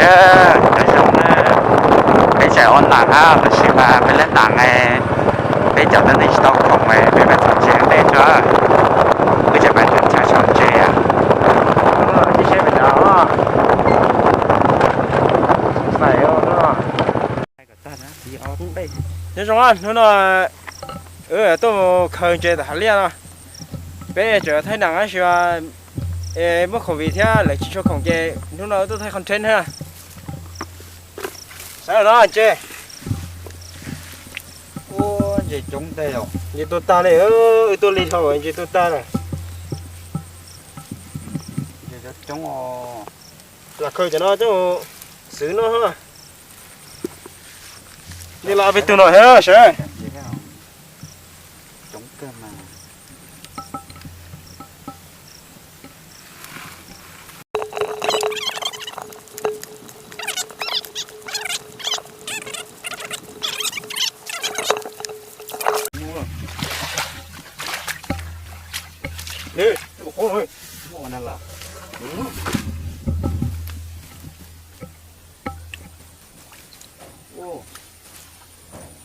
Nyob zoo na, peb tseem ua nas hab, tab sis mas peb lab nas, peb cov tib neeg tsis tau khoom, peb mam txog tsev ua ntej tso. Wb tseem mam tsham tsham ntses. Nyob zoo, hnub no wb tuaj mus khaws ntses tom hav liaj no. Peb tseem thaij nas tab sis muaj covid thiab lawv tsis tshua khoom ces hnub no wb tuaj thaij content thiab. Saib no ntses. Ua ntses coob ntag. Ntses tuag tag li, wb tuaj lig dhau ntses tuag tag lawm. Ntses coob os. Lam khaws cov no coj xwb no. Li los peb tug no thiab sawv.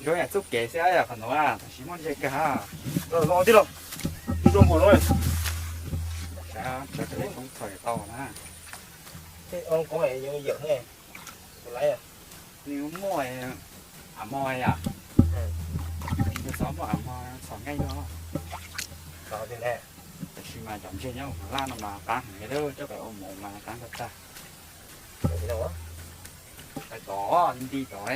Zoo yam txuj kev xwb yom, qhov no tab sis muaj ntses kawg hab. Los tij laug, ib zoo npaum no. Saib, tso cov lej koob txhom tau na. Tej o koob yuav yawm ne, tus laiv. Nws muaj av mog yom. Nws xav muaj av mog txhom nqaij no. Tab sis mas cov ntses nyob hauv laj no mas qab heev, coj pem ua mov mas qab tag tag. Pais tod, nti tod.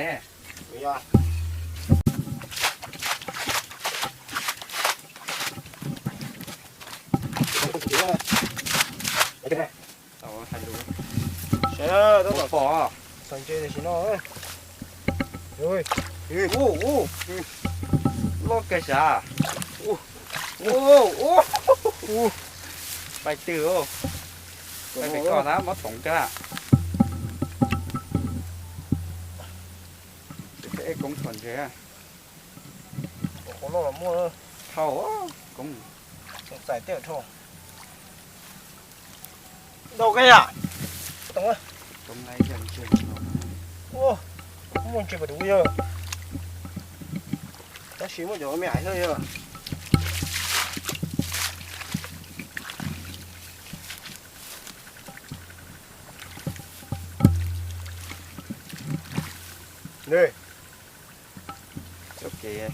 Tau hais lus. Sawv, tau pom, txhom ntses tam sim no. Loj kawg sav. Pais twg, pais pem ko na, mob toov kawg. Koob txhom ntses. Qhov loj los muaj. Dhau, koob. Txais tej dhau. Ntau kawg yam. Toob, muaj ntses pas tus yawg. Tab sis muaj cov me ais xwb yog. Txoj kev,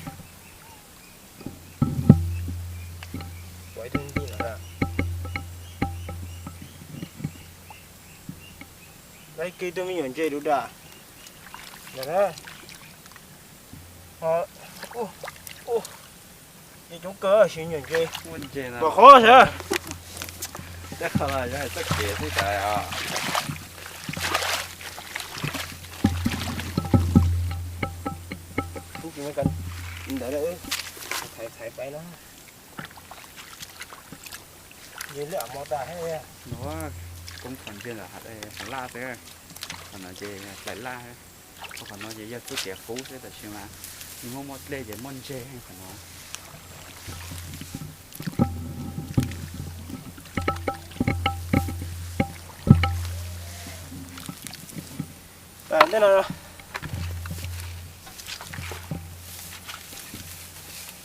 ua ib tug nti no. Laib kiag tus me nyuam ntses dub dam. Ntses coob kawg, siv nyuam ntses. Muaj ntses no. Pom qhov sawv. Tej qhov no yog txoj kev xwb tas os. Ntawd, thaiv thaiv pais na. Nws lwj mos tas thiab. No, koob txhom ntses ntawm hav laj xwb. Qhov no ces hlais laj xwb. Qhov no ces yog txoj kev qub xwb tab sis mas nws muaj muaj dlej ces muaj ntses qhov no. Ntej no,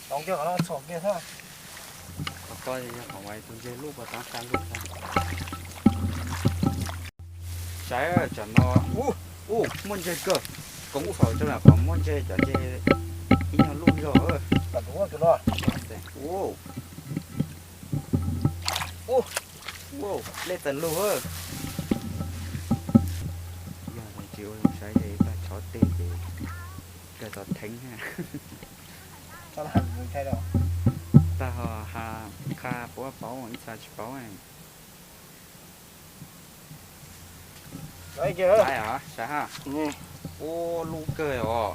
tov kiag qhov no txhom kiag xwb. Qhov ko yog qhov uas tus ntses luj puas tab xa luj xwb. Saib tsam no, ub, muaj ntses kawg. Koob txhom rau ntawm qhov muaj ntses, cov ntses ib nyuag luj zog. Ub, dlej txawm lug. Yog tsis ua zoo saib yog ib tag tshov teg ces kawg tov theeb. Tag ho ha qha puab paub ib txha tsis paub. Saib ha. Ua luj kawg os.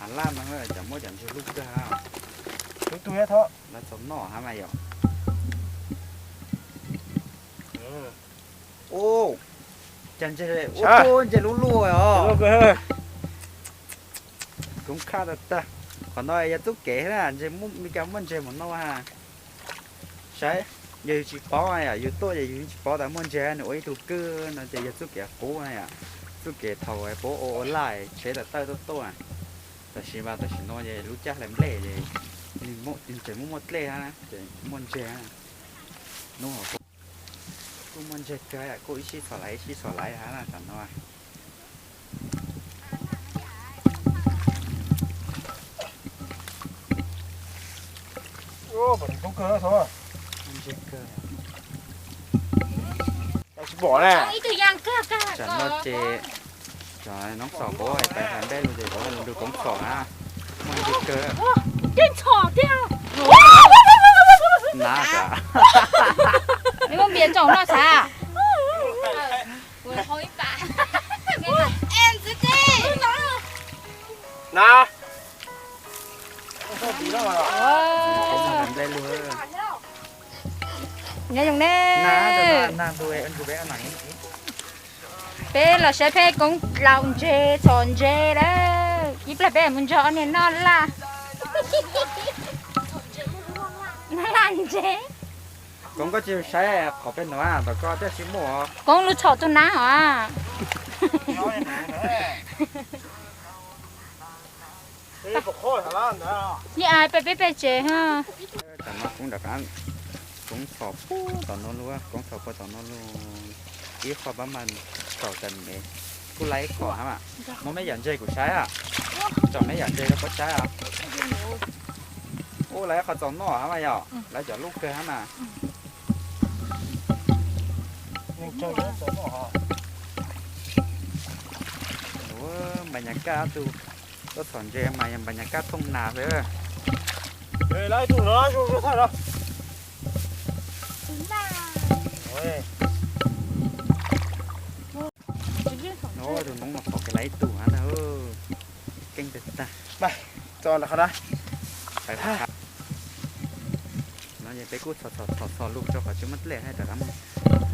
Hav laj no cas muab cov ntses luj kawg ha. Lawv txaus noj hab mas yom. Ua cas ntses, ua ntses luj luj os. Koob khaj tag tag. Qhov no yog txuj kev na, ntses, Meskas muaj ntses mus noj ha. Saib. Yog yus tsis paub yom, yus tuaj ces yus yeej tsis paub tas muaj ntses, nws ua ib tug kwj no ces yog txuj kev qub na yom. Txuj kev thaum puab ua ua laj tsheb tawm tawj tuaj tuaj. Tab sis mas tam sim no ces lub caij hlais nplej ces nws tseem muaj muaj dlej hab, ces muaj ntses. Hnub kuj muaj ntses kawg, kuj ib sij txhom laiv ib sij txhom laiv hab na tam no. Tam no ces cov noob xom puab tais hlais nplej lug ces puab lug koob txhom na. Muaj ntses kawg. Na, muaj npias tsoom no xav. Na, nplej lug. Nyob zoo ne, peb los saib peb koob dlaus ntses txhom ntses lawm. Ib plag peb mus nrog ob niag noj laj, noj laj ntses. Koob, koj tsis saib qhov peb nuav, ntawm koj twb tsis muaj. Koob lug txhom tug nab os. Yeej peb peb tsev. Tam no koob rov qab, koob txhom puag tom no lug, koob txhom puag tom no lug. Ib qho pab mas txhom tas me, kuj laiv ib qho hab mas. Muaj meb yam ntses kuv saib a, tsom meb yam ntses rau puab saib os. Ub, laiv qhov txaus noj hab mas yom, laiv cov luj kawg hab mas. Npas nyas kaj tug, tuaj txhom ntses mas yog npas nyas kaj thooj nas xwb. Tus noob no pom kev laiv ib tug hab na. Keej tag tag. No ces peb kuj txhom txhom txhom lug rau qhov tsis muaj dlej hab, rov qab mus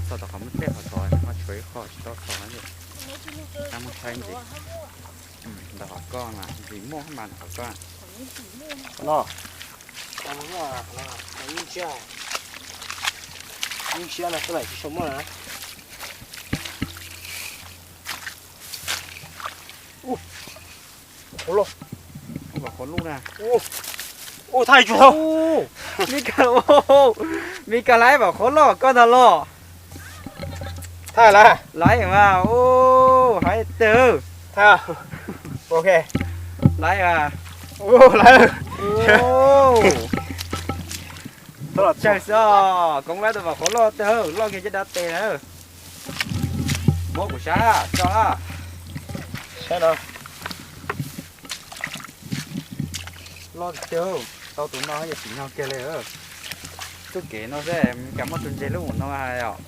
txhom tom qhov muaj dlej qhov tod, ho tshuav ib qho tsis tau txhom. Rov qab mus saib ntxiv. Ntawm qhov koj mas ntxim muaj hab mas ntawm qhov koj. No, ib siab no xwb lawm tsis tshua muaj na. Ub, qhuav loj. Ub, qhuav loj na. Ub, thaij tsuag. Ub, Mika, Mika, laiv pom qhuav loj koj ntag los. Thaij laiv. Laiv mas, ub, hais tiag. Thaij. Ok. Laiv mas. Ub, laiv. Tsawg xwb os, Koob laiv tau pom qhuav loj tiag, loj kiag caj dab tes na. Muab kuv saib tso. Saib no. Loj tiag, tau tus no yog tsim nyog kiag li. Txuj kev no xwb, Mika muaj tus ntses lub no hais os.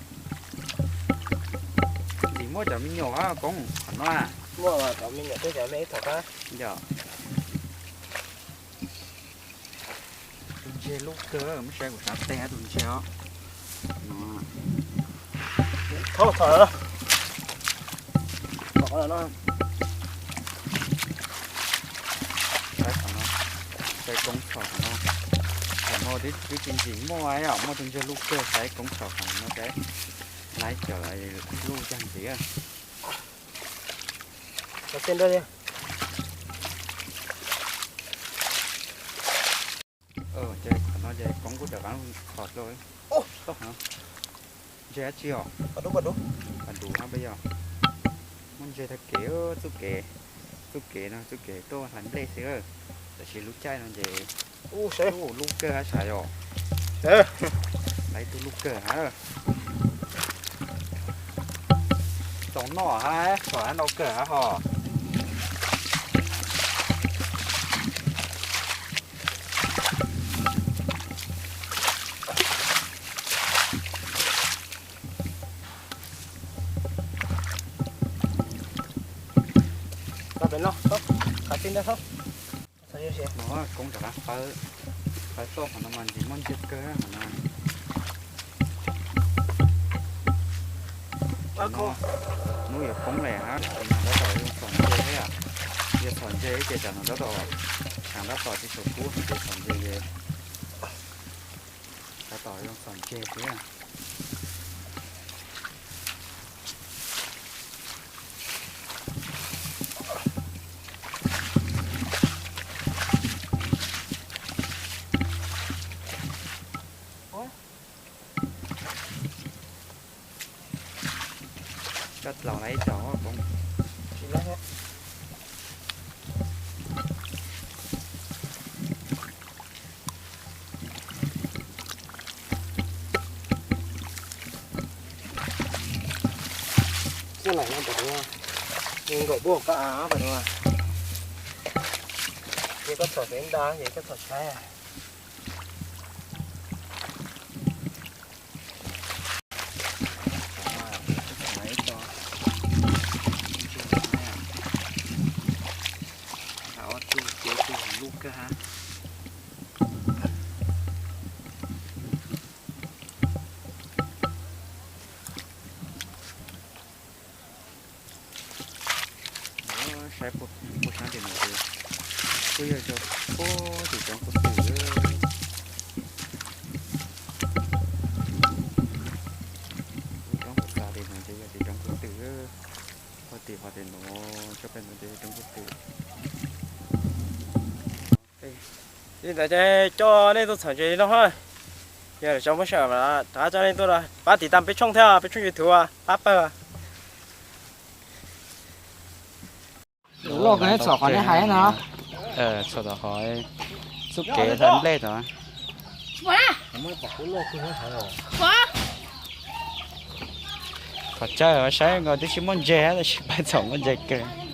Ntxim muaj cov me nyuam Koob qhov no. Muaj cov me nyuam thiab cov me ib txhom qab. Yog. Tus ntses lub kawg, muab saib kuv saib teg tus ntses os. Thaub txhom no. Saib qhov no, saib Koob txhom qhov no. Qhov no twb tsis ntxim muaj yom, muaj tus ntses lub kawg, saib Koob txhom qhov no saib. Laib cawm lub cag ntxiv. Ces qhov no ces Koob kuj rov qab txhom dlua. Ntses dab tsi os? Pas dub hab pas yog? Muaj ntses tag kev, txuj kev, txuj kev no txuj kev tuaj hlais nplej xwb. Tab sis lub caij no ces lub kawg hab sav yom. Laiv tug lub kawg hab. Txaus noj hab, txaus hab ntau kawg hab hos. No Koob rov qab qawb, qawb toj qhov no mas ntxim muaj ntses kawg qhov no. Hnub yuav poob lawm hab, tab tom yuav txhom ntses thiab. Yuav txhom ntses ces tsam no tab tom, tsam tab tom tsis tshua kub ces txhom ntses ces tab Tom zoo txom ntse xwb. Coj dlaus lawm ib co. Coj lawm no, nkaum puag qab av, ces koj txhom ntev nta ces koj txhom tshaib. Ob tug ces tug lub kawg ha. Saib puag sab tim no ces kuj yog rau puag tim roob Kub Twm. Lub roob hauv txaj tim no ces yog tim roob Kub Twm. Puag tim qhov tim no, tsob pem no ces yog roob Kub Twm. Li ntawd ces coj nej tuaj txhom ntses li no ha. Yog tso muab sawm rov qab coj nej tuaj pab tiv tas peb tshooj thiab, peb tshooj YouTube pab pawg. Loj kawg txhom qhov nej hais no. Txhom tom qhov txuj kev hlawv nplej tod. Qhov tsawg saib nkaus twb tsis muaj ntses tab sis pab txhom muaj ntses kawg.